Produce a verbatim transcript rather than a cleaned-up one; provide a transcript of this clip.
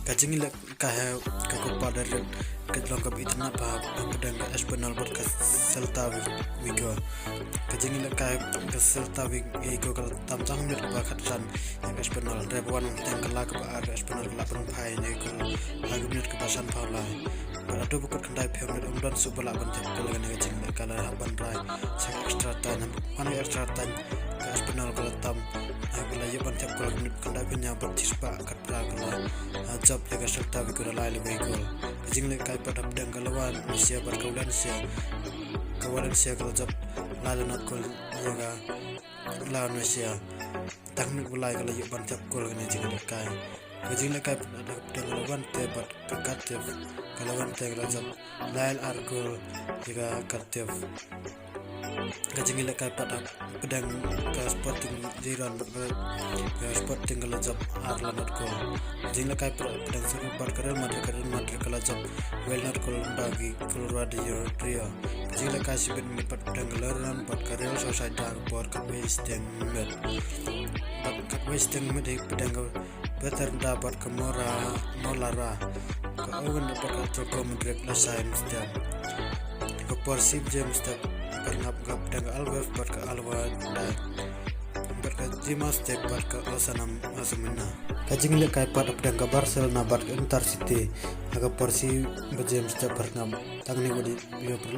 Ka jingïalehkai ha ka Copa del Rey ka long kaba itynnad bha hapdeng ka Espanyol bad ka Celta Vigo. Ka jingïalehkai ka Celta Vigo ka la tam tang ha minit kaba khatsan ïa ka Espanyol. Hynrei ba wan teng ka la kaba ar ka Espanyol ka la pynphai ïa ka gol ha ka minit kaba sanphew lai. Bad haduh ba kut khyndai phew minit ym don shuh ba lah ban thep gol ha kane ka jingïalehkai, la hap ban rai sha ka extra time. Haba wan ka extra time ka Espanyol ka la tam, ha ka la ïoh ban thep gol ha ka minit khyndai phew hynñiew bad shispah khatphra ka la, ah, jop ïa ka Celta Vigo da lai la wei gol. Ka jingïalehkai pat hapdeng ka La Nucía bad ka Valencia. Ka Valencia ka la jop lai la nod gol ïa ka La Nucía. Tang minit ba lai ka la ïoh ban thep gol ha kane ka jingïalehkai. Ka jingïalehkai pat hapdeng ka Levante bad ka Cardiff. Ka Levante ka la jop lai la ar gol ïa ka Cardiff. Ka jingïalehkai pat hapdeng ka Sporting Gijon bad ka, ka Sporting ka la jop ar la nod gol. Ka jingïalehkai pat hapdeng Sevilla bad ka Real Madrid, ka Real Madrid ka la jop wei la nod gol da ki gol ruh da Rodrygo. Ka jingïalehkai shibit miet pat hapdeng ka Lyon bad ka Real Sociedad ha ka por khatwei shiteng miet. Bad khatwei shiteng miet hapdeng ka Bethesda bad ka Mora, Monreal. Ka Union bad ka Atletico Madrid la shai mynstep. Ka por shi baje mynstep, bad hapdeng ka Alaves bad ka Al Wahda. Bad ka Gimnastic bad ka Osasuna. Ka jingïalehkai pat hapdeng ka Barcelona bad ka Intercity ha ka por shi baje mynstep, bad tang kine wat ïa pyrshah.